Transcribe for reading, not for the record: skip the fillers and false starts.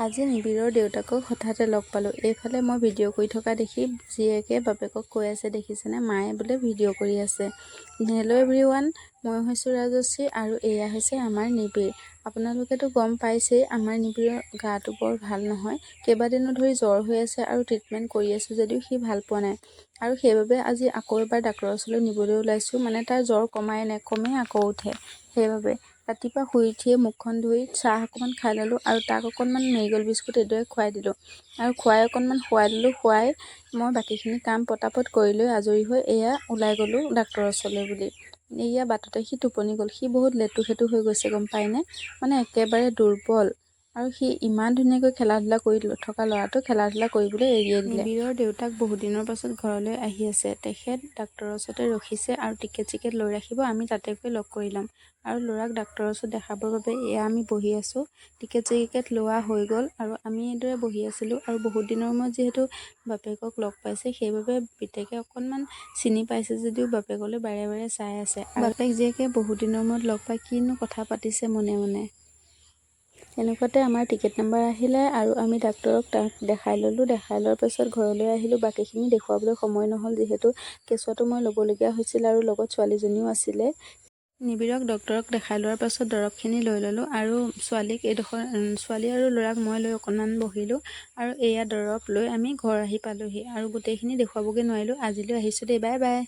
আজি নিবিড়ৰ দেউতাকক হঠাতে লগ পালোঁ। এইফালে মই ভিডিঅ' কৰি থকা দেখি জীয়েকে বাপেকক কৈ আছে, "দেখিছেনে, মায়ে বোলে ভিডিঅ' কৰি আছে।" হেল্ল' এভৰিৱান, মই হৈছোঁ ৰাজশ্ৰী আৰু এয়া হৈছে আমাৰ নিবিড়। আপোনালোকেতো গম পাইছেই, আমাৰ নিবিড়ৰ গাটো বৰ ভাল নহয়। কেইবাদিনো ধৰি জ্বৰ হৈ আছে আৰু ট্ৰিটমেণ্ট কৰি আছোঁ যদিও সি ভাল পোৱা নাই আৰু সেইবাবে আজি আকৌ এবাৰ ডাক্তৰৰ ওচৰলৈ নিবলৈ ওলাইছোঁ। মানে তাৰ জ্বৰ কমাই নাই, কমে আকৌ উঠে। সেইবাবে ৰাতিপুৱা শুই উঠিয়ে মুখখন ধুই চাহ অকণমান খাই ল'লোঁ আৰু তাক অকণমান মেৰিগ'ল্ড বিস্কুট এইদৰে খুৱাই দিলোঁ আৰু খুৱাই অকণমান শুৱাই দিলোঁ। শুৱাই মই বাকীখিনি কাম পটাপট কৰি লৈ আজৰি হৈ এয়া ওলাই গ'লোঁ ডাক্তৰৰ ওচৰলৈ বুলি। এয়া বাটতে সি টোপনি গ'ল। সি বহুত লেটু সেটু হৈ গৈছে, গম পায়নে? মানে একেবাৰে দুৰ্বল আৰু সি ইমান ধুনীয়াকৈ খেলা ধূলা কৰি থকা ল'ৰাটো খেলা ধূলা কৰিবলৈ এৰিয়ে দিলে। নিবিড়ৰ দেউতাক বহুদিনৰ পাছত ঘৰলৈ আহি আছে। তেখেত ডাক্তৰৰ ওচৰতে ৰখিছে আৰু টিকেট চিকেট লৈ ৰাখিব, আমি তাতে গৈ লগ কৰি ল'ম। আৰু ল'ৰাক ডাক্তৰৰ ওচৰত দেখাবৰ বাবে এয়া আমি বহি আছোঁ। টিকেট চিকেট লোৱা হৈ গ'ল আৰু আমি এইদৰে বহি আছিলোঁ। আৰু বহুত দিনৰ মূৰত যিহেতু বাপেকক লগ পাইছে, সেইবাবে পিতেকে অকণমান চিনি পাইছে যদিও বাপেকলৈ বাৰে বাৰে চাই আছে। বাপেক জীয়েকে বহুত দিনৰ মূৰত লগ পাই কিনো কথা পাতিছে মনে মনে। এনেকুৱাতে আমাৰ টিকেট নাম্বাৰ আহিলে আৰু আমি ডাক্তৰক তাক দেখাই ল'লোঁ। দেখাই লোৱাৰ পাছত ঘৰলৈ আহিলোঁ। বাকীখিনি দেখুৱাবলৈ সময় নহ'ল, যিহেতু কেঁচুৱাটো মই ল'বলগীয়া হৈছিল আৰু লগত ছোৱালীজনীও আছিলে। নিবিড়ক ডক্তৰক দেখাই লোৱাৰ পাছত দৰৱখিনি লৈ ল'লোঁ আৰু ছোৱালীক এইডোখৰ ছোৱালী আৰু ল'ৰাক মই লৈ অকণমান বহিলোঁ আৰু এয়া দৰৱ লৈ আমি ঘৰ আহি পালোঁহি। আৰু গোটেইখিনি দেখুৱাবগৈ নোৱাৰিলোঁ। আজিলৈ আহিছোঁ দেই, বাই বাই।